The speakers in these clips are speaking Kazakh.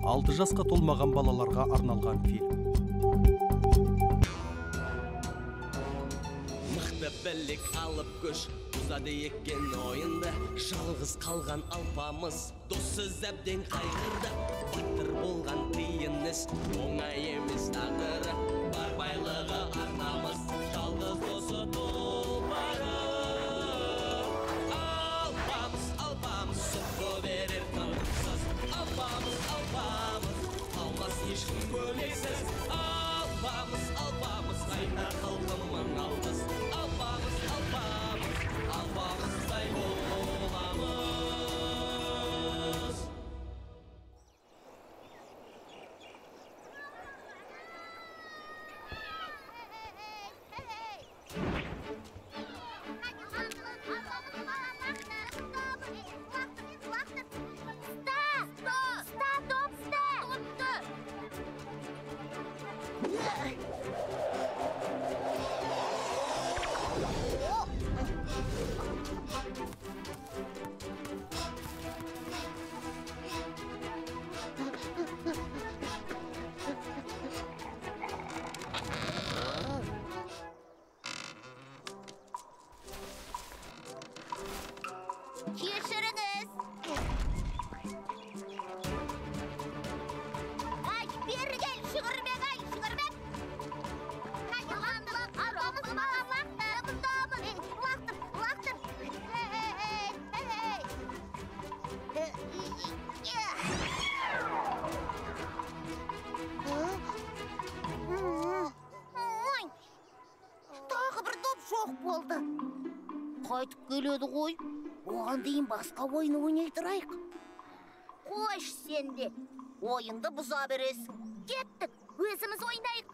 6 жасқа толмаған балаларға арналған фильм. Мықты білек алып күш, бұзады екен ойынды. Жалғыз қалған Алпамыс, доссыз әбден қайғырды. Батыр болған қиын іс, оңай емес тағдыры. Бар байлығы ар-намыс, жалғыз досы тұлпары. Алпамыс, Алпамыс, соққы берер тынымсыз. Алпамыс, Алпамыс, қалмас ешкім көмексіз. Алпамыс, Алпамыс, қайнар халқым мың алғыс. Алпамыс, Алпамыс, Алпамыстай боламыз. Кешіріңіз. Ай, бері кел, Шүкірбек, ай, Шүкірбек. Алпамыс маған лақтыр, лақтыр, лақтыр. Ой, тағы бір доп жоқ болды. Қайтып келеді ғой. Оған дейін басқа ойын ойнай тұрайық. Қойш сен де, ойынды бұза бересің. Кеттік, өзіміз ойнайық.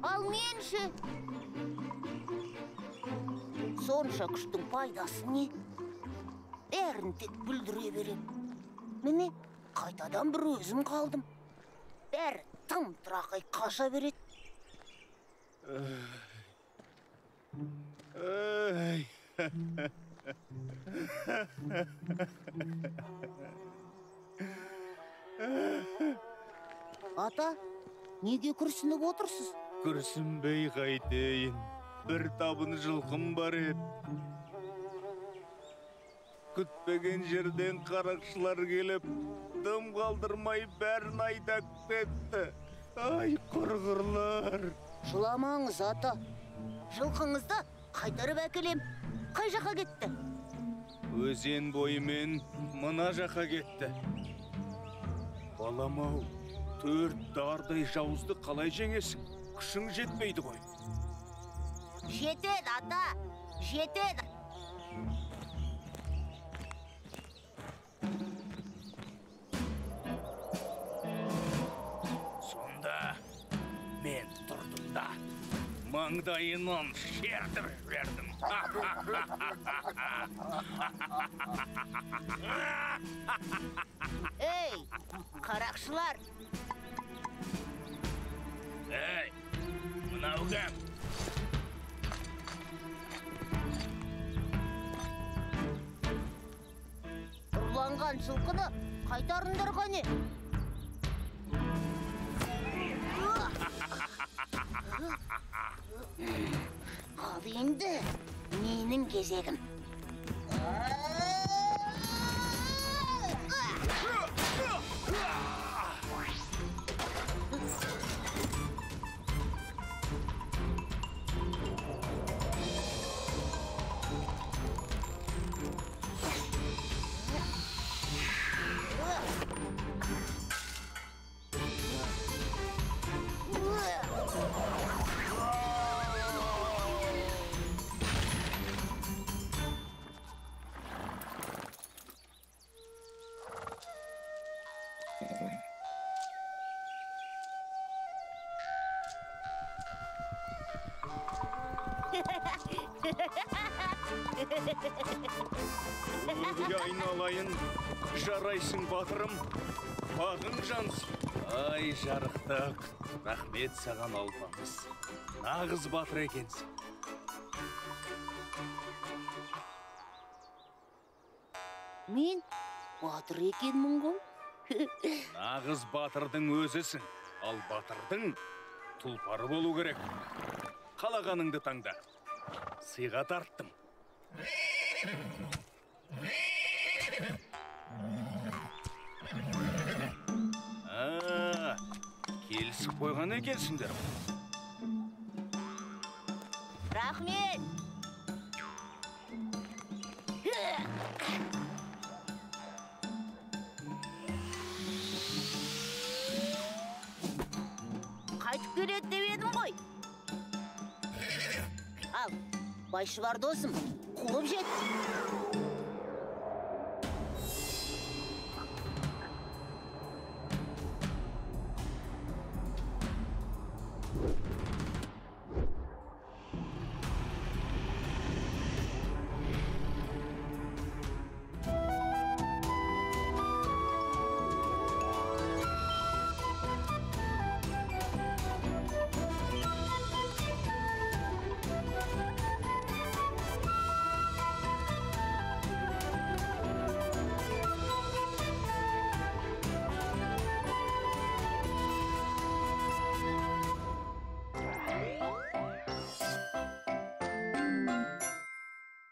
Ал мен ше? Сонша күштің пайдасы не? Бәрін тек бүлдіре берем. Міне, қайтадан бір өзім қалдым. Бәрі тым тырақай қаша береді. Ай. Ата, неге күрсініп отырсыз? Күрсінбей қайтейін. Бір табын жылқым бар еді. Күтпеген жерден қарақшылар келіп, дым қалдырмай бәрін айдап кетті. Ай, құрғырлар. Жыламаңыз, ата. Жылқыңызды қайтарып әкелем. Қай жаққа кетті? Өзен бойымен мына жаққа кетті. Балам-ау, төрт дардай жауызды қалай жеңесің? Күшің жетпейді ғой. Жетеді, ата, жетеді. Сонда мен тұрдым да маңдайынан шертіп жібердім. Ей, қарақшылар! Ей, мынау кім? Ұрланған жылқыны қайтарыңдар қане. Ал енді менің кезегім. Өй, айналайын, жарайсың батырым, бағың жансын. Ай, жарықтық, рахмет саған Алпамыс. Нағыз батыр екенсің. Мен Батыр екенмін ғой. Нағыз батырдың өзісің. Ал батырдың тұлпары болу керек. Қалағаныңды таңда. Сыйға тарттым. Келісіп қойған екенсіңдер. Рахмет. Қайтып келеді деп едім ғой. Ал, Байшұбар досым, қуып жет.